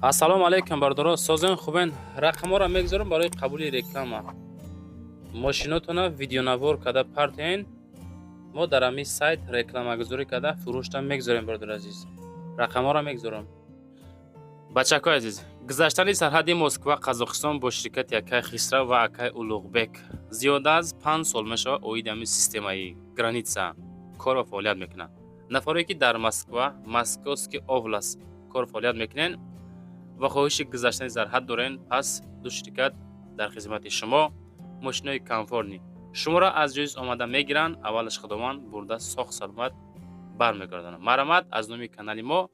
Ассалому алайкум, бародаро, созен, хубен? Рақамҳоро мегузорам барои қабули реклама. Мошинотона видеонавор карда партен, мо дар ҳамин сайт рекламагузорӣ карда, фурӯшта мегузорем. Бародари азиз, рақамҳоро мегузорам. Бачакҳои азиз, гузаштани сарҳади Москва, Қазоқистон бо ширкати акай Хисрав ва акай Улуғбек зиёда аз 5 сол мешавад, оиди ҳамин системаи граница кор ва фаъолият мекунад. Нафаре ки дар Москва, Московский область кор фаъолият мекунед ва хоҳиши гузаштани сарҳад дорен, пас ду ширкат дар хизмати шумо. Мошинои комфортный шуморо аз ҷойи омада мегиранд, аввалаш Худованд, бурда соғ саломат бармегардонанд. Марҳамат, аз номи канали мо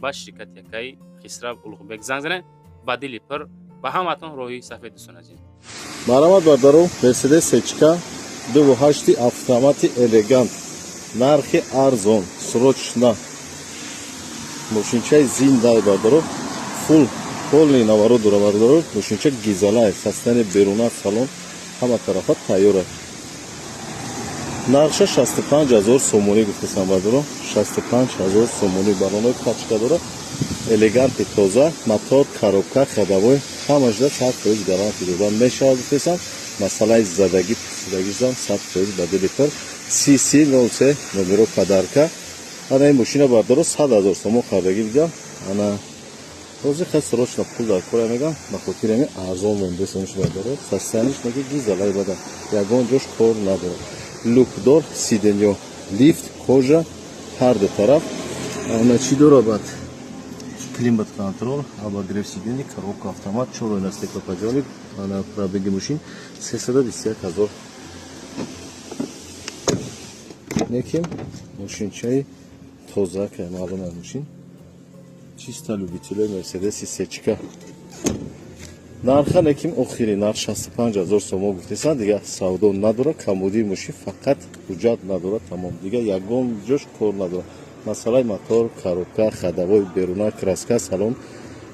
ба ширкати акаи Хисрав, Улуғбек занг занед. Ба дили пур ба ҳаматон роҳи сафед, дӯстони азиз. Марҳамат, бародаро, Мерседес сечка дуву ҳашти, автомати, элегант, нархи арзон, срочно. Мошинчаи зиндай, бародаро, фул, полный наворот дора, бародаро. Мошинча гизалай, состояние беруна, салон ҳама тарафа тайёра. Нархша 65 000 сомонӣ гуфтасам, бародаро, 65 000 сомонӣ. Балонои пачка дора, элеганти тоза, мотор, коробка, ходовой ҳамашда 100% гарантия дода мешавад, гуфтасам. Масъалаи задагӣ, пусидагишам 100% ба дили пур. Сиси 03, номеро подарка. Ана ин мошина, бародаро, 100 000 сомон хардагӣ дидам. Ана ҳозир хел срочно пул дар кора мегам, ба хотири ҳамин арзон мондесамш, бародаро. Состояние ш меги гизалай бада, ягон ҷош кор надорад. Люкдор, сиденье лифт, кожа ҳар ду тараф. Ана чӣ дора бад? Климат контроль, обогрев сидений, коробка автомат, чор стеклоподъемник. Ана пробеги мошин 321 000. Неким мошинчаи тоза ка маълум аз мошин, чисто любителои Мерседеси сечка. Нарха неким охири нарх 65 000 сомон гуфтесан, дига савдо надора. Камбудии мошин фақат ҳуҷҷат надорад, тамом, дига ягон ҷош кор надорад. Масъалаи мотор, коробка, ходовой, беруна, краска, салон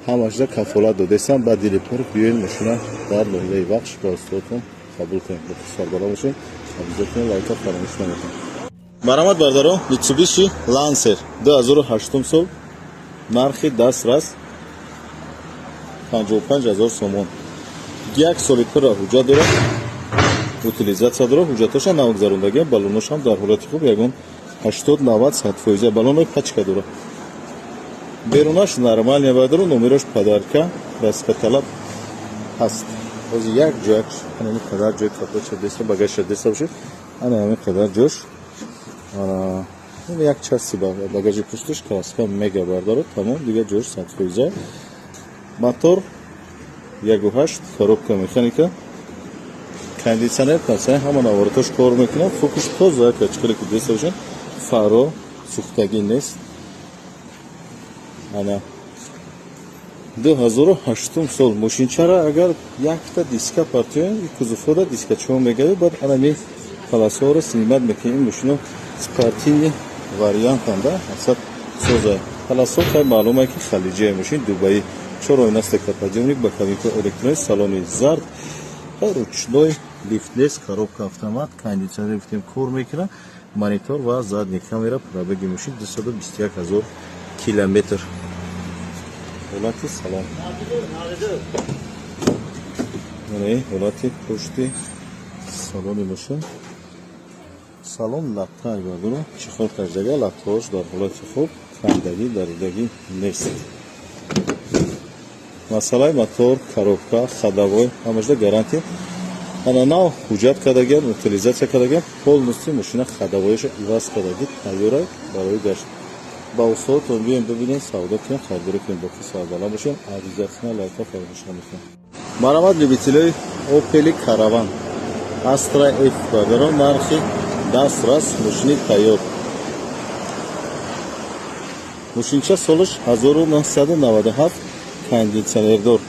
ҳамашда кафолат додесам. Ба дили пур биёед, мошина дар ноҳияи Вахш ба устодатон қабул кунед. Сарбаланд бошед, обязательно лайка фаромӯш намекунед. Марҳамат, бародаро, Митсубиши Лансер 2008 сол, нархи дастрас 55 000 сомон. Як соли пурра ҳуҷҷат дорад, утилизация дорад, ҳуҷҷатҳоша навгузарондагиам, балоношам дар ҳолати хуб, ягон 80, 90, 100 фоиза, балонои пачка дорад. Берунаш нормальный, бародаро, номерош подарка, краскаталаб ҳаст. Ҳозир як ҷояк ҳамин қадар ҷои капотша деста, багажша деста бошед, ана ҳамин қадар ҷош як части багажи пушташ краска мега, бардорад, тамом, дигар ҷош 100 фоиза. Мотор 1,8, коробка механика, кондитсионер, кондитсионер ҳама наворотош кор мекунад. Фокус тоза, качкале ки деста бошед, фаро сӯхтагӣ нест. Ана 2008-ум сол мошинчара агар якта диска партиёем, кузовҳода дискачаҳо мегавед, баъд анами колесаҳоро снимать мекунем. Ин мошино спортивный вариантанда, асад соза. Колесо хай маълуме ки халиҷия, мошин дубаи. Чор оина, стеклоподъемник, боковикҳо электронӣ, салони зард, ручной, лифт нест, коробка автомат, кондитсионер гуфтем кор мекунад, монитор ва задний камера. Пробеги мошин 221 000 километр. Ҳолати салон, ҳолати пушти салони мошин. Салон латтай, бардоро, чехол кашдага, латтаҳош дар ҳолати хуб, кандагӣ, даридагӣ нест. Масъалаи мотор, коробка, ходовой ҳамашда гарантия. Ана нав ҳуҷҷат кардагиам, утилизация кардагиам, полностью мошина ходовояша иваз кардагӣ, тайёра барои гашт. Ба устодатон биёем, бибинем, савдо кунем, харидорӣ кунем. Боқи сарбаланд бошем, обязательно лайка фаромӯш намекунем. Марҳамат, любителои Опели Караван, Астра Ф, бародарон, нархи дастрас, мошини тайёр. Мошинча солаш 1997, кондитсионердор.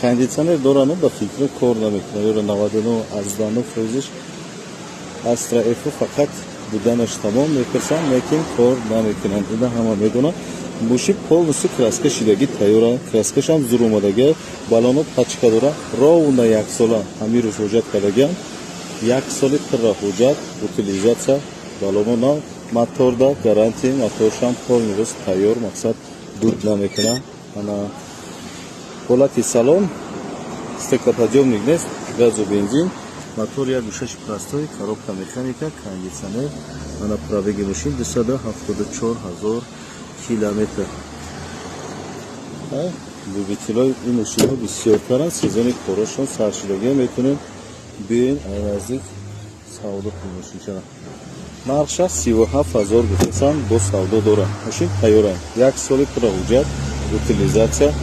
Кондитсионер дорану ба фикр кор намекунад, ёро 99,9 фоизиш Астра Ф фақат буданаш тамом мепурсанд, лекин кор намекунанд. Ина ҳама медонанд. Мошин полностью краска шидагӣ, тайёра, краскашам зур омадагия, балоно пачка дора, ровно як сола ҳамин рӯз ҳуҷҷат кардагиам, як соли пурра ҳуҷҷат, утилизация, балоно нав, моторда гарантия, моторшам полный рост тайёр, мақсад дуд намекунад. Ана ҳолати салон, стеклоподъёмник нест, газу бензин, мотор як гӯшаши простой, коробка механика, кондитсионер. Ана пробеги мошин 274 ҳазор километр. Любителои ин мошинҳо бисёртаранд, сезони корошон саршудагия, метавонем биёен, ай наздик савдо кунем. Мошинчара нархша 37 000 гуфтасан, бо савдо дорад. Мошин тайёра, як соли пурра ҳуҷҷат, утилизация.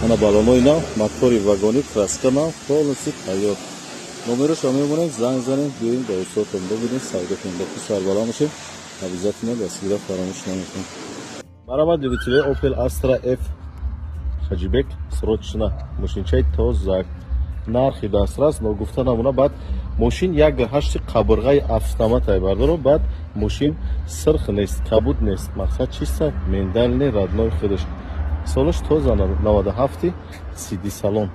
Ана балонои нав, мотори вагони, краска нав, полностью тайёр. Номерошро мемонем, занг занем, биёем, ба устодтон бибинем, савдо кунем. Боқи сарбаланд бошем, обязательно дастгира фаромӯш намекунем. Барабар, любители Opel Astra F Хаҷибек, срочно мошинчаи тоза, нархи дастрас, ногуфта намуна. Баъд мошин як ҳашти қабурғаи автоматай, бардоро. Баъд мошин сирх нест, кабуд нест, мақсад чиста, миндальный, родной худаш. Солаш тоза, 97, сиди салон,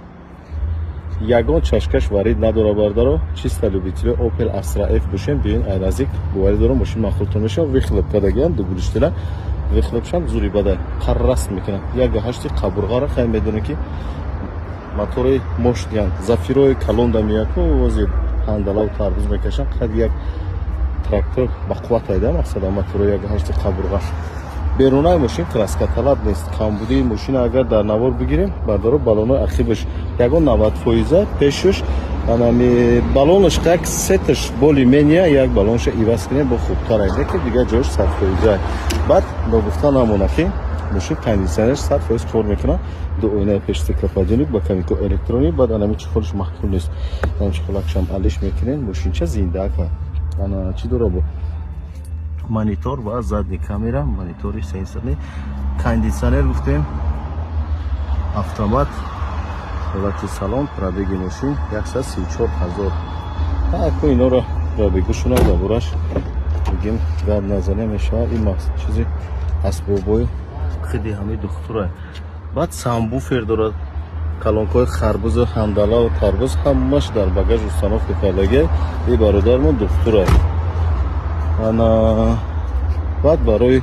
ягон чашкаш варид надора, бардаро, чиста. Любители Opel Astra F бошем, биёин ай наздик, боварӣ дорам, мошин маъқултон мешавад. Выхлоп кардагиам, дублиштила, выхлопшам зури бадай, қарраст мекунад. Як ҳашти қабурғара хай медонем, ки мотори мощныянд, зафирои калонда меяку ози ҳандалаву тарбуз мекашанд, қад як трактор ба қувват айда. Мақсада мотори як ҳашти қабурға. Берунаи мошин краскаталаб нест. Камбудии мошина агар дар навор бигирем, бардаро, балонои ақибаш ягон 90 фоиза, пешаш анами балонаш як сеташ более-менее, як балонша иваз кунем, бо хубтар айда, ки дигар ҷош 100 фоиза. Баъд ногуфта намона, ки мошин кондитсионерш 100% кор мекунад, ду оинаи пеш стеклоподъёмник, боковико электронӣ. Баъд анами чехолш маҳкум нест, анами чехолакшам алиш мекунем. Мошинча зиндака. Ана чӣ дора? Бо монитор ва задний камера, монитори сенсорный, кондитсионер гуфтем, автомат, ҳолати салон. Пробеги мошин 134 ҳазор. Аку иноро пробегушона забураш бигем, гап назанем, мешавад. Ин чизи асбобои хиди ҳамаи духтура. Баъд сабвуфер дорад, калонкҳои харбузу ҳандалаву тарбуз ҳамаш дар багаж установка кардагия. И бародармон духтура. Ана баъд барои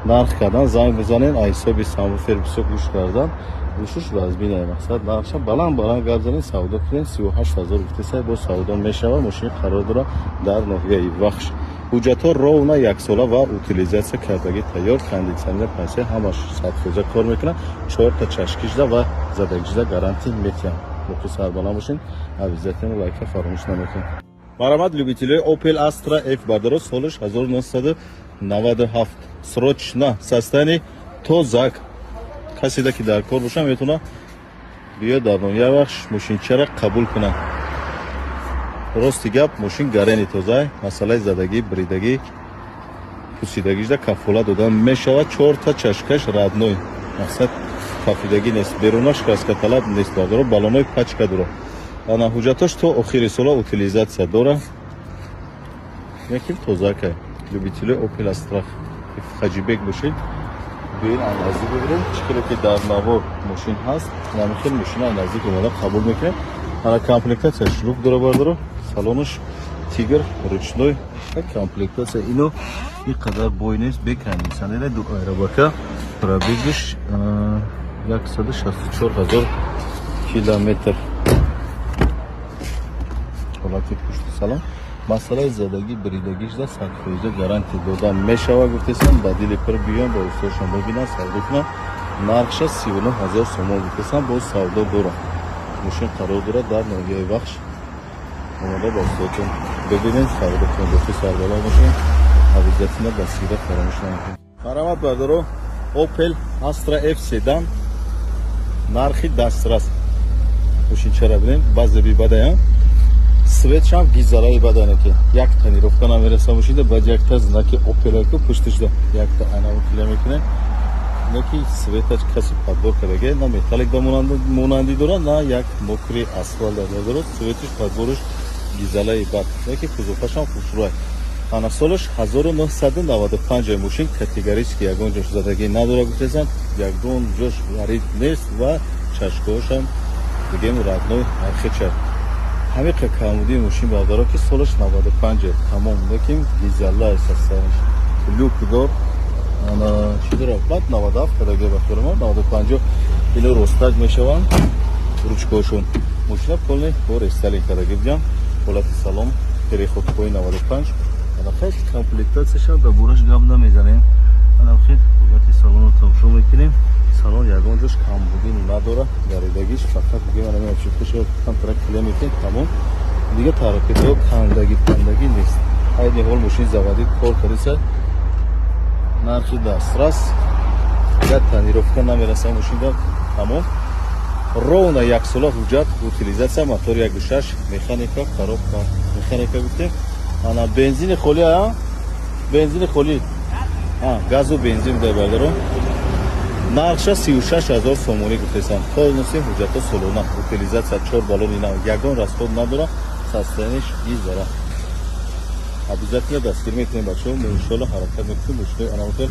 нарх кардан занг бизанен. А ҳисоби сабвуфер бисёр гӯш кардан, гӯшуш вазбина. Мақсад нархша баланд баланд гап занен, савдо кунен. 38 000 гуфтеса, бо савдо мешава. Мошин қарор дорад дар ноҳияи Вахш, ҳуҷҷатҳо ровно яксола ва утилизация кардагӣ тайёр, кондитсионер пасе, ҳамаш 100% кор мекунад, чорта чашкишда ва задагишда гарантия метиҳам. Боқи сарбаланд бошен, обязательно лайка фаромӯш намекунед. Марҳамат, любителои Opel Astra F, бардаро, солаш 1997, срочно, состояние тозак. Каседа ки дар кор боша, метавона биёд дар ноҳияи Вахш, мошинчара қабул кунад. Рости гап, мошин гарени тоза, масъалаи задагӣ, бридагӣ, пусидагишда кафола дода мешавад. Чорта чашкаш родной, мақсад кафидагӣ нест, берунаш краскаталаб нест, бардоро, балонои пачка дора. Ана ҳуҷҷатош то охири сола утилизация дора, яким тозакай. Любители Opel Astra Хаҷибек бошед, биёин, наздик бибинем. Чӣ хеле ки дар навор мошин ҳаст, намихел мошина наздик омада қабул мекунем. Ана комплектация люк дора, бардоро, салонаш тигр, ручной комплектация. Ино ин қадар бой нест, бе кондитсионера, ду аэробака. Пробегиш 164 ҳазор километр. Ҳолати пушти салон, масъалаи задагӣ, бридагишда 100% гарантия дода мешава гуфтесам. Ба дили пир биён, ба устодшон бибинанд, савдо кунанд. Нархша 39 000 сомон гуфтесам, боз савдо дорам. Мошин қарор дорад дар ноҳияи Вахш, омода ба устодтон бибинед, савдо кунед. Боқи сарбаланд бошед, обязательно дастгира фаромӯш намекунед. Марҳамат, бардоро, Opel Astra F седан, нархи дастрас. Мошинчара бинед, баъзе бадаям, светшам гизараи бадане, ки як тонировка намереса мошинда. Баъд якта знаки Опел пуштишда, якта айнаву киле мекунед, ки светаш каси подбор кардаге, на металлик да монандӣ дорад, на як мокрый асфалт дорад. Светиш, подборш гизалаи бад, яки кузовашам хушрӯй. Ана солаш 1995. Мошин категорически ягон ҷош задагӣ надора гуфтесам, ягон ҷош варид нест ва чашкоошам дигем родной архича. Ҳамиқа камудии мошин, бардаро, ки солаш 95 тамом, лекин гизалла састанаш, люк дор. Ана чӣ дора? Баъд 97 кадаги ба хиёли 95 ино ростак мешаванд ручкаҳошон. Мошина полный бо рестайлинг кадаги будям. Ҳолати салон, переходҳои 95. Ана хел комплектатсияша дар бораш гап намезанем. Ана хел ҳолати салонро тамошо мекунем. Салон ягон ҷош камбудӣ надора, гаридагиш фақат бигем ана меобшифташа камтара кле мекунем, тамом. Дига таракетҳо кандаги пандагӣ нест. Айни ҳол мошини заводӣ кор кардиса, нархи дастрас, як тонировка намераса мошинда, тамом. Ровно як сола ҳуҷҷат, утилизатсия, мотор 1.6, механика, коробка механика гуфтем. Ана бензини холӣ, а? Бензини холӣ. А, газу бензин дай бардаро. Нархша 36 000 сомонӣ гуфтесам. Полностью ҳуҷҷатҳо солона, утилизатсия, 4 баллони нав, ягон расход надора, состояниш гизара. Обязательно дастгир мекунем бачаҳо, мо иншоалло ҳаракат мекунем мошинои анамотел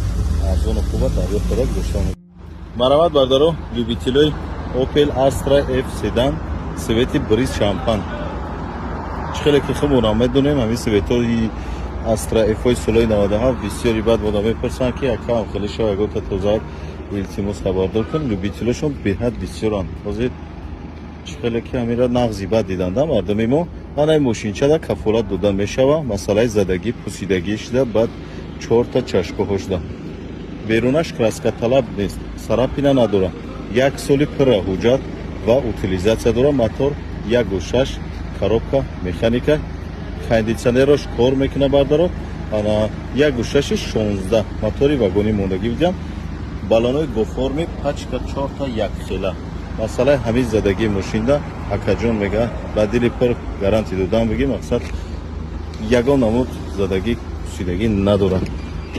арзону хуба дарёфт карда гузошта. Марамат бардаро, любителои Opel Astra F седан, цвети бриз шампан. Чӣ хеле ки хубонам медонем, ҳамин цветҳои Astra F-ҳои солҳои 97 бисёри бад бода мепурсанд, ки якам хеле шава ягонта тоза, илтимос хабардор кун. Любителошон беҳад бисёранд. Ҳозир чӣ хеле ки ҳаминро нағзи бад диданда мардуми мо. Ана ин мошинчада кафолат дода мешава, масъалаи задагӣ, пусидагӣ шуда, баъд чорта чашкоҳо шуда. Берунаш краскаталаб нест, царапина надора. Як соли пурра ҳуҷҷат ва утилизатсия дора, мотор 1.6, коробка механика, кондитсионерош кор мекуна бардаро. Ана 1.6 16 мотори вагонӣ мондагӣ будям. Баллонои гоформи пачка чорта якхела. Масъалаи ҳамин задагии мошинда акаҷон мега ба дили пур гарантӣ додан бигӣ, мақсад ягон намуд задагӣ, пусидагӣ надорад.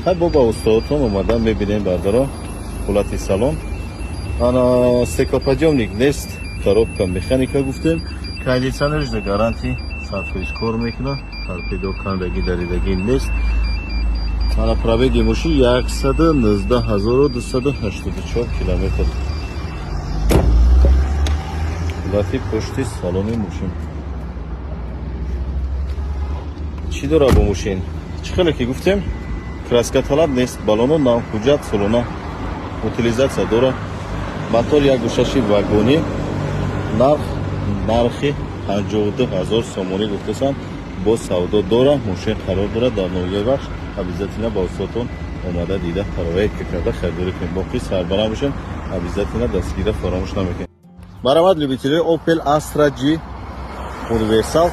Хай бо ба устодотон омада мебинем бардаро. Ҳолати салон, ана стеклоподъёмник нест, коробка механика гуфтем, кондитсионерш да гарантӣ 100% кор мекунад, торпедо кандагӣ, даридагӣ нест. Ана пробеги мошин 119 284 километр. Ҳолати пушти салони мошин чӣ дора бо мошин? Чӣ хеле ки гуфтем, краскаталаб нест, баллоно нав, ҳуҷҷат солона, утилизатсия дора, мотор 1.6 вагонӣ, нарх нархи 52 000 сомонӣ гуфтасам, бо савдо дора. Мошин қарор дорад дар ноҳияи Вахш. Обязательно ба устодтон омада дида, проверка карда харидорӣ кунед. Боқӣ сарбаланд бошед, обязательно дастгира фаромӯш намекунед. Марамат любителои Opel Astra G универсал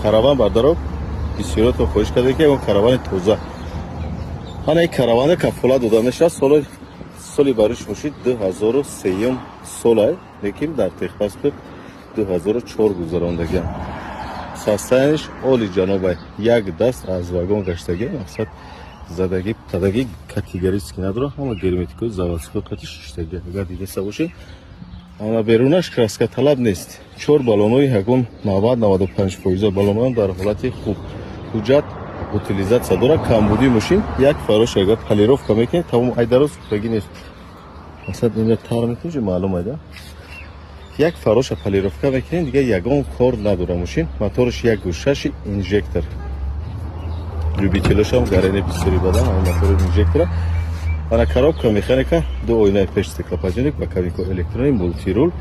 караван бардаро, бисёротон хоҳиш карда, ки ягон каравани тоза. Ҳана ин каравана кафолат дода мешавад. Соли бариш мошин 2003 солай, лекин дар техпаспорт 2004 гузарондагиам. Состояниш оли ҷанобай, як даст аз вагон гаштагӣ, мақсад задагӣ, падагӣ категорически надора, ҳама герметикои заводской қати шуштагӣ, агар дидаста бошед. Ана берунаш краскаталаб нест, чор баллонои ягон 90-95 фоиза баллоноам дар ҳолати хуб, ҳуҷҷат, утилизатсия дора. Камбудии мошин як фарош агар полировка мекунед, тамом, айдаро сӯхтагӣ нест. Масалан, ина тар мекунед, маълум айда як фароша полировка мекунед, дига ягон кор надора мошин. Мотораш 1.6 инжектор, любителошам гарени бисёри бадан ҳамин мотори инжектора. Ана коробка механика, ду оинаи пеш стеклоподъёмник, боковико электронӣ, мультируль.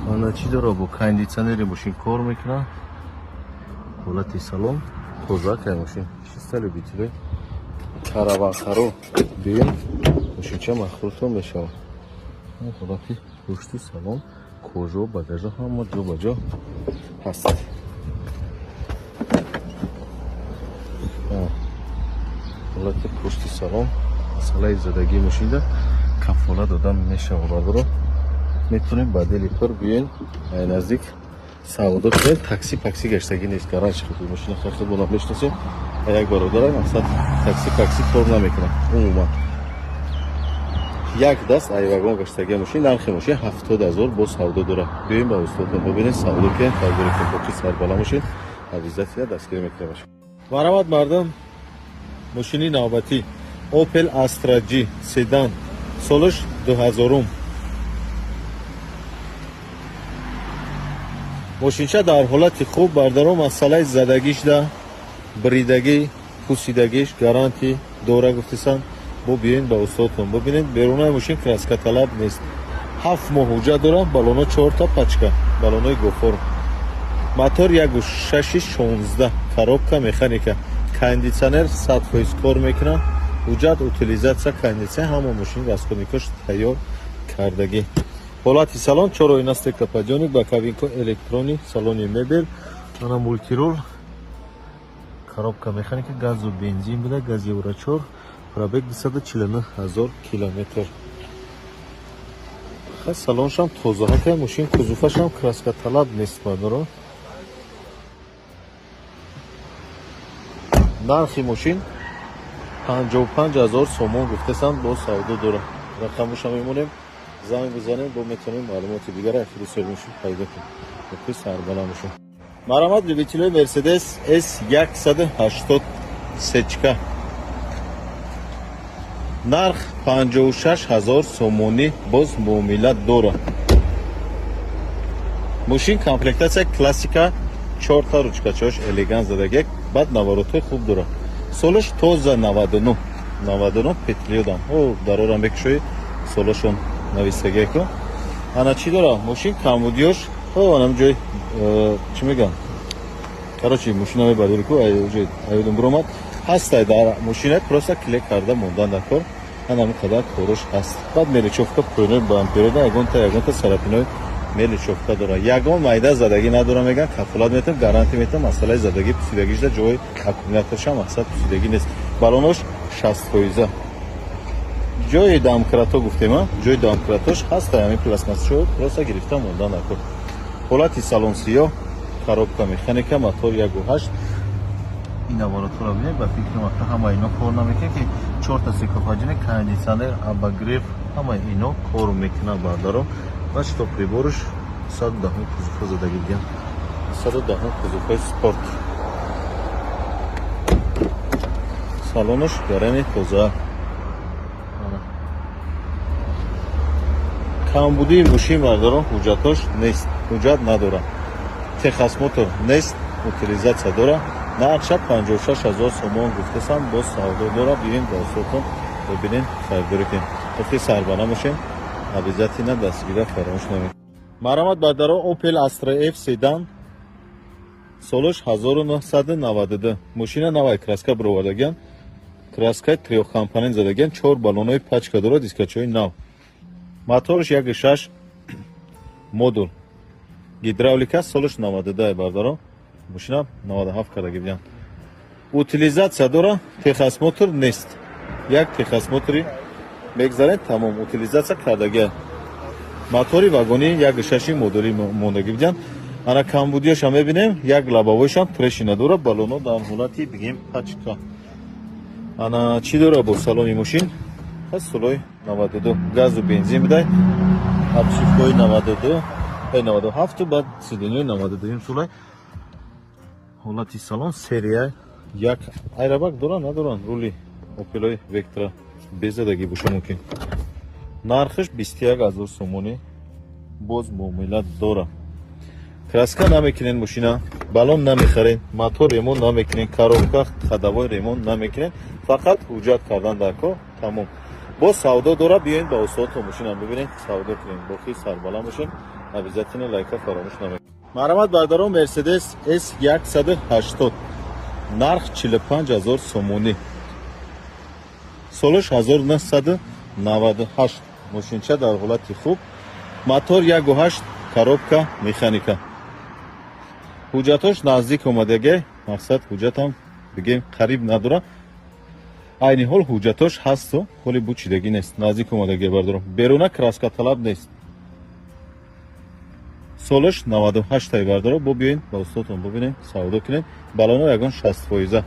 Ана чӣ дора? Бо кондитсионери мошин кор мекунад. Ҳолати салон тоза кай мошин чиста. Любителои караванхаро биён, мошинча махрутон мешавад. Ҳолати пушти салон, кожо, багажо ҳама ҷо ба ҷо ҳаст. Ҳолати пушти салон, масъалаи задагии мошинда кафолат дода мешавад бародаро. Метавонем ба дили пур биёен, ай наздик савдо кунем. Такси пакси гаштагӣ нест, гараж мошина хеле бона мешиносем. Як бародарам, мақсад, такси пакси кор намекунад умуман. Як даст ай вагон гаштагии мошин. Нархи мошин 70 000, бо савдо дорад. Биёем ба устодтон бибинед, савдо кунед, харидорӣ кунед. Боқӣ сарбаланд бошед, обязательно дастгирӣ мекунем. Марҳамат мардум, мошини навбатӣ Opel Astra G седан, солаш 2000. Мошинча дар ҳолати хуб бардаро, масъалаи задагишда, бридагӣ, пусидагиш гарантӣ дора гуфтисан. Бо биёин ба устодтон бибинед. Берунаи мошин краскаталаб нест. 7 моҳ ҳуҷҷат дорам, балоно чорта пачка, балонои гофор. Мотор 1,6 16, коробка механика, кондитсионер 100% кор мекунад. Ҳуҷҷат, утилизация, кондитсионер, ҳама мошин расходникош тайёр кардагӣ. Ҳолати салон: чор оина, стеклоподъёмник, боковинко электронӣ, салони мебел, ана мультируль, коробка механика, газу бензин буда, газ Евро 4, пробег 249 ҳазор километр. Салоншам тоза ҳакай, мошин кузовашам краскаталаб нест, бардоро. Нархи мошин 55 ҳазор сомон гуфтасанд, бо савдо дорад. Рақамоша мемонем, занг бизанем, бо метавонем маълумоти дигар ахири соҳиби мошин пайдо кунем. Сарбаланд бошед. Марҳамат, любителои Мерседес S 180 сечка. Нарх 56 ҳазор сомонӣ, боз муомила дорад. Мошин комплектация классика, чорта ручкачош элегант задагек, баъд наворотҳои хуб дорад. Солаш тоза 99, 99 петлиодам. О, дарорам бекушои, солашон нависагеку. Ана чӣ дора? Мошин камбудиёш, о, анам ҷой чӣ мегӯям? Короче, мошина мебардори ку, аюдум буромад. Ҳастай дар мошина, просто клек карда мондан дар кор. Анам қадар корош ҳаст. Баъд мелочёвка пӯйнои бамперода ягонта царапинои мелочёвка дора. Ягон майда задагӣ надора, меган, кафолат метам, гарантия метам, масъалаи задагӣ пусидагишда ҷои аккумуляторшам мақсад пусидагӣ нест. Балонош 60%. Ҷои домкрато гуфтем, ҷои домкратош ҳаста, ҳамин пластмассшо просто гирифта мондан дар кор. Ҳолати салон сиёҳ, коробка механика, мотор 1,8. Ин аппаратура бинед, ба фикри вақта ҳама ино кор намекунад, ки чорта стеклоподъёмник, кондитсионер, обогрев, ҳама ино кор мекунад, бардаро. Ва что приборш 110 кузовҳо задагӣ диган, 110 кузовҳои спорт. Салонаш гарани тоза. Камбудии мошин, бардаро, ҳуҷҷатош нест, ҳуҷҷат надорад, техосмотр нест, утилизация дора. Нархша 56 ҳазор сомон гуфтасам, боз савдо дора. Биёин ба устодтон бибинен, харидорӣ кунем. Охи сарбана бошем, обязательно дастгирӣ фаромӯш намекунем. Марҳамат, бардаро, Opel Astra F седан, солаш 1992. Мошина навай краска бировардагиан, краскаи трёхкомпонент задагиан, чор баллонои пачка дорад, дискачаҳои нав. Моторш 1,6 модул, гидравлика, солаш 92, бардаро. Мошина 97 кардаги бидиан. Утилизация дора, техосмотр нест, як техосмотри мегзаред, тамом, утилизация кардагия. Мотори вагони 1,6 модули мондагӣ бидиан. Ана камбудиёшам мебинем, як лобовойшам трещина дора, баллоно дар ҳолати бигем пачка. Ана чӣ дора бо салони мошин? Ҳаст, солои 92, газу бензин бидай, обшивкаҳои 92, 97, баъд сиденьои 92 солай. Ҳолати салон серия як. Айрабак доранд, надоранд? Рули Опелои Вектра безадагӣ боша мумкин. Нархаш 21 ҳазор сомонӣ, боз муомила дора. Краска намекунен мошина, баллон намехарен, мотор ремонт намекунен, коробка, ходовой ремонт намекунен, фақат ҳуҷҷат кардан дар кор, тамом. Боз савдо дора. Биёед ба устодтон мошина бибинед, савдо кунем. Боқӣ сарбаланд бошем, обязательно лайка фаромӯш намекунем. Марҳамат, бардарон, Мерседес S 180, нарх 45 ҳазор сомонӣ, солаш 1998. Мошинча дар ҳолати хуб, мотор 1,8, коробка механика. Ҳуҷҷатош наздик омадаге, мақсад ҳуҷҷатам бигем қариб надора. Айни ҳол ҳуҷҷатош ҳасту ҳоли бучидагӣ нест, наздик омадаге, бардорам. Беруна краскаталаб нест. Солаш 98 тай, бардоро. Бо биёин ба устодтон бубинем, савдо кунем. Балоно ягон 60%,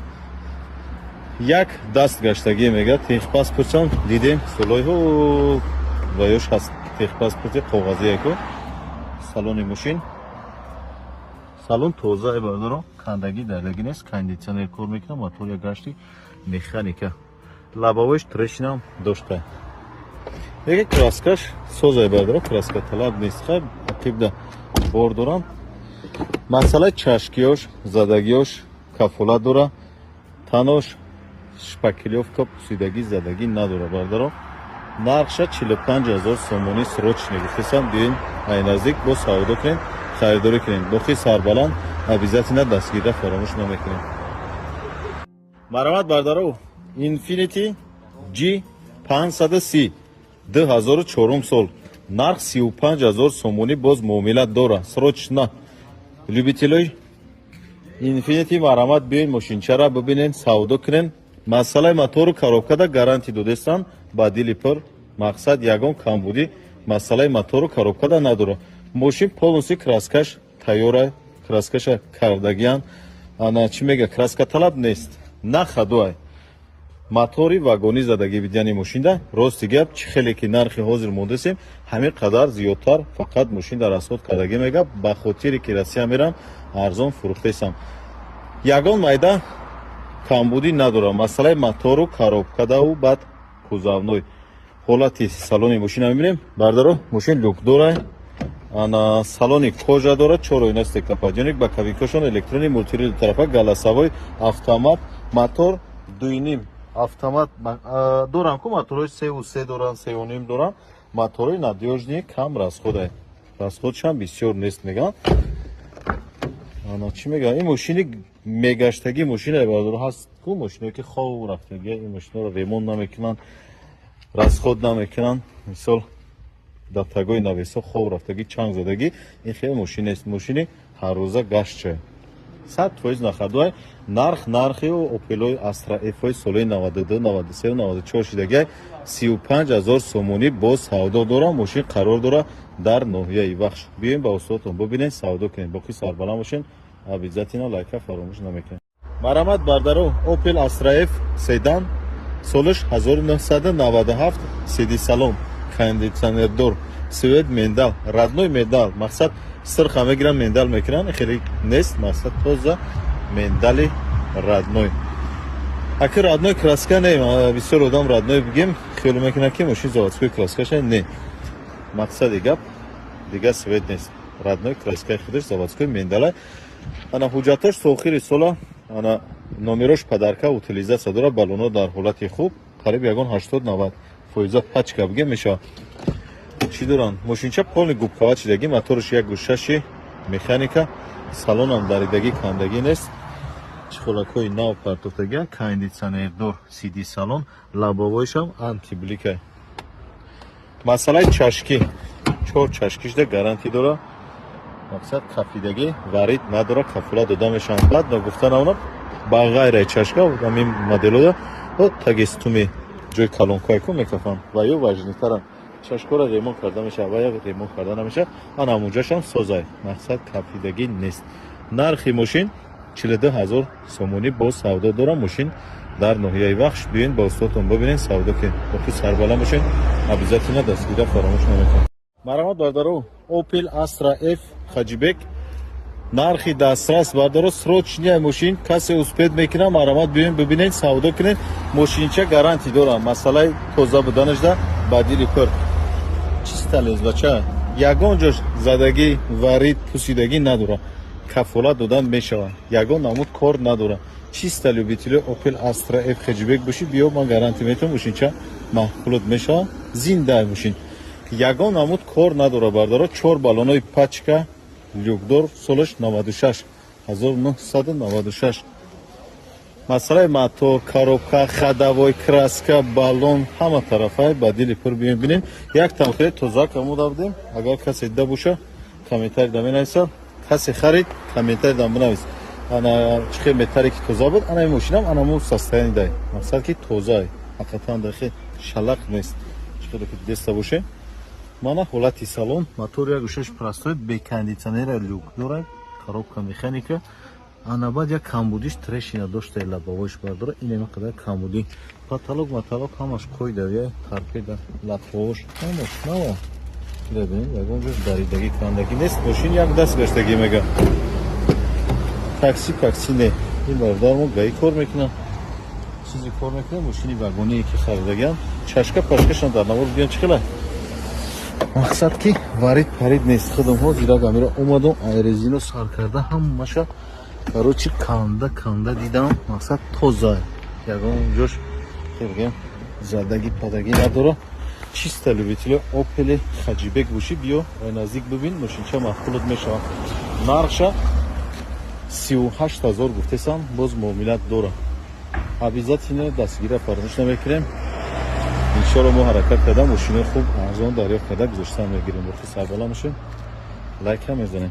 як даст гаштагӣ мега. Техпаспортшам дидем, солои ва ёш ҳаст, техпаспорти коғазияку. Салони мошин, салон тоза, бардоро, кандагӣ дардагӣ нест, кондитсионер кор мекунад, мотор як гашти, механика. Лобовойш трещинам дошта. Яке краскаш созай, бардоро, краска талаб нест. Хай, ақибда бор дорам. Масъалаи чашкиёш, задагиёш кафолат дора. Танош Шпаклёвка, пусидагӣ, задагӣ надора, бардаро. Нархша 45 000 сомонӣ, срочный гуфтесам. Биёин, ай наздик бо савдо кунем, харидорӣ кунем, боқи сарбаланд. Обязательно дастгирда фаромӯш намекунем. Марҳамат, бардаро, Инфинити G 530, 2004 сол, нарх 35 000 сомонӣ, боз муомила дора. Срочно, любителои Инфинити, марҳамат, биёин, мошинчара бибинен, савдо кунен. Масъалаи мотору коробкада гарантӣ додестан ба дили пур. Мақсад, ягон камбудӣ масъалаи мотору коробкада надорад. Мошин полностью краскаш тайёра, краскаша кардагиян. Ана чӣ мега, краска талаб нест, на ходовой, мотори вагонӣ задагӣ бидяни мошинда. Рости гап, чӣ хеле ки нархи ҳозир мондасем, ҳамин қадар зиёдтар фақат мошин дар расход кардагӣ мега. Ба хотире ки Россия мерам, арзон фурӯхтесам. Ягон майда камбудӣ надорам масъалаи мотору коробкадаву баъд кузовной. Ҳолати салони мошина мебинем, бардаро. Мошин люк дора, ана салони кожа дорад, чор оина, стеклоподъёмник, боковикошон электронный, мультируль тарафа, голосовой, автомат, мотор 2,5 автомат дорам ку. Моторҳои 3,3 доранд, 3,5 доранд. Моторҳои надёжный, кам расхода, расходшам бисёр нест мегӯянд. Ана чӣ мегӯянд, ин мошини мегаштагӣ мошина, бародаро, ҳаст ку мошиное ки хов рафтагӣ. Ин мошиноро ремонт намекунанд, расход намекунанд. Мисол, дар тагои навесо хов рафтагӣ, чанг задагӣ. Ин хеле мошин нест, мошини ҳаррӯза гаштча, 100% на ходовой. Нарх, нархи Опелои Астра Фои солҳои 92, 93, 94 шидагиай, 35 000 сомонӣ, боз савдо дора. Мошин қарор дора дар ноҳияи Вахш. Биёем, ба устодтон бибинед, савдо кунед. Боқӣ сарбаланд бошед. Обязательно лайка фаромӯш намекунед. Марҳамат, бардаро, Опел Астра Ф седан, солаш 1997, CD салон, кондитсионердор, цвет миндаль, родной миндаль. Мақсад, сирха мегиран, миндаль мекунан, хеле нест. Мақсад, тоза миндали родной. Аки родной краска не, бисёр одам родной бигем, хиёл мекунад, ки мошин заводской краскаша. Не, мақсади гап, дига цвет нест, родной краскаи худаш, заводской миндаля. Ана ҳуҷҷатош то охири сола, ана номерош подарка, утилизация дорад. Баллоно дар ҳолати хуб, қариб ягон 80-90 фоиза пачка бигем мешавад. Чӣ доранд? Мошинча полный губкава чидагӣ, мотораш 1,6, механика, салонам даридагӣ, кандагӣ нест, чехолакҳои нав партофтагия, кондитсионердор, CD салон, лобовойшам антиблика. Масъалаи чашкӣ, чор чашкишда гарантӣ дора. Мақсад, кафидагӣ, варид надора, кафола дода мешаванд. Баъд ногуфта намонам, ба ғайраи чашка, ҳамин моделода тагистуми ҷои колонкое ку мекафанд ва ё важнитарам, чашкора ремонт карда мешавад ва ё ремонт карда намешавад. Ана ҳамунҷашам созай, мақсад, кафидагӣ нест. Нархи мошин 42 000 сомонӣ, боз савдо дорам. Мошин дар ноҳияи Вахш. Биёин, ба устодтон бибинед, савдо кунед. Боқи сарбаланд бошед. Обязательно дастгирда фаромӯш намекунед. Марҳамат, бардаро, Opel Astra F хэтчбек, нархи дастрас, бардаро, срочный мошин. Касе успеть мекунад, марҳамат, биёин, бибинед, савдо кунед. Мошинча гарантӣ дорам, масъалаи тоза буданашда ба дили пур. Чиста лезбача, ягон ҷош задагӣ, варид, пусидагӣ надорад, кафолат додан мешавад. Ягон намуд кор надорад. Чиста любители Opel Astra F хэтчбек бошӣ, биё, ман гарантӣ метавам, мошинча маҳқулот мешавад. Зинда мошин, ягон намуд кор надорад, бардаро. Чор баллонои пачка, люкдор, солаш 96, 1996. Масъалаи мотор, коробка, ходовой, краска, баллон, ҳама тарафай ба дили пур. Биёем, бинем. Як тамхеле тоза камода будем. Агар касе дида боша, комментарий да менависад. Касе харид, комментарий да бинавис. Ана чӣ хел метаре ки тоза буд, ана ин мошинам анамо состояние дай. Мақсад, ки тозае, ҳақиқатан дахе шалақ нест, чӣ хеле ки дидаста боше. Мана ҳолати салон, мотор 1,6 простой, бе кондитсионера, люк дорад, коробка механика. Ана баъд як камбудиш, трещина дошта лобовойш, бардора. Ин қадар камбудӣ. Потолок, матолок ҳамаш қойдавия, торпеда, латҳош ҳамаш нава. Бибинед, ягон ҷош даридагӣ, кандагӣ нест. Мошин як даст гаштагӣ мега, такси пакси не. Ин бародармо ГАИ кор мекунад, чизе кор мекунад. Мошини вагоние ки харидагиам, чашка пашкашон дар навор биён, чӣ хела. Мақсад, ки варид парид нест. Худам ҳозир амира омадам, айрезино сар карда, ҳамаша, короче, канда канда дидам. Мақсад, тоза. Ягон ҷош, бигем, задагӣ падагӣ надора. Чисто любители Опели Хаҷибек бошӣ, биё, наздик бибин, мошинча маъқулат мешавад. Нархша 38 000 гуфтесам, боз муомилат дора. Обязательно дастгира фаромӯш намекунем. Иншоалло, мо ҳаракат карда, мошинои хуб, арзон дарёфт карда, гузоштан мегирем. Боқи сарбаланд бошем, лайк ҳам мезанем.